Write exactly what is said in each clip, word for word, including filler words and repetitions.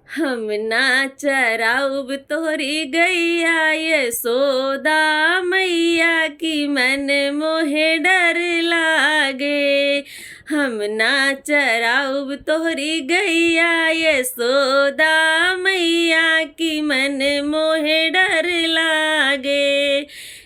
हम ना चराउब तोहरी गइया यशोदा मैया, कि मन मोहे डर लागे। हम ना चराउब तोहरी गइया यशोदा मैया, कि मन मोहे डर लागे।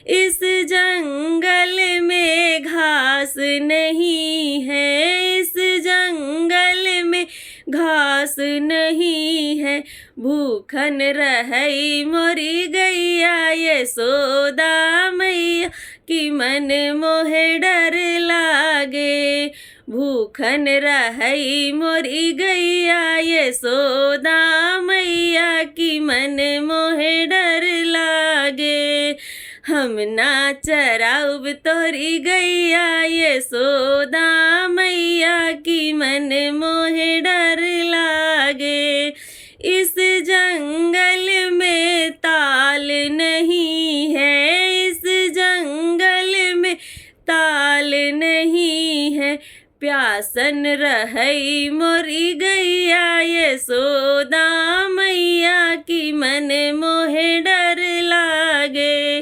इस जंगल में घास नहीं है, इस जंगल में घास नहीं है। भूखन रहई मोरी गइया यशोदा मैया, कि मन मोहे डर लागे। भूखन रहई मोरी गइया यशोदा मैया, कि मन मोहे डर लागे। हम ना चराउब तोहरी गइया यशोदा मैया, कि मन मोहे डर लागे। इस जंगल में ताल नहीं है, इस जंगल में ताल नहीं है। प्यासन रहई मोरी गइया यशोदा मैया, कि मन मोहे डर लागे।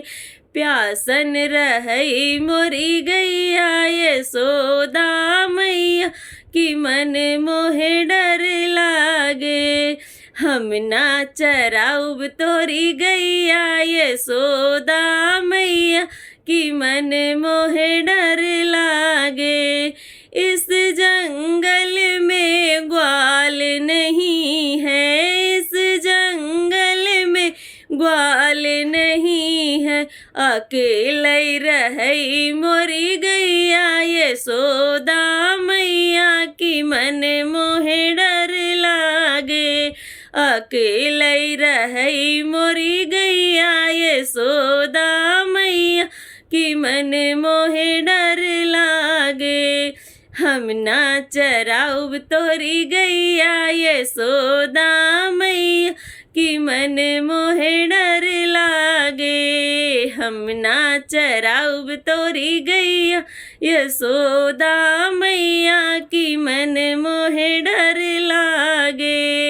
प्यासन रहई मोरी गइया यशोदा मैया, कि मन मोहे डर लागे। हम ना चराउब तोहरी गइया यशोदा मैया, कि मन मोहे डर लागे। इस जंगल में ग्वाल नहीं है, इस जंगल में ग्वाल नहीं है। अकेलई रहई मोरी गइया यशोदा मैया, कि मन मोहे डर लागे। अकेलई रहई मोरी गइया यशोदा मैया, कि मन मोहे डर लागे। हम ना चराउब तोहरी गइया यशोदा मैया, कि मन मोहे डर लागे। हम ना चराउब तोहरी गइया यशोदा मैया, कि मन मोहे डर लागे।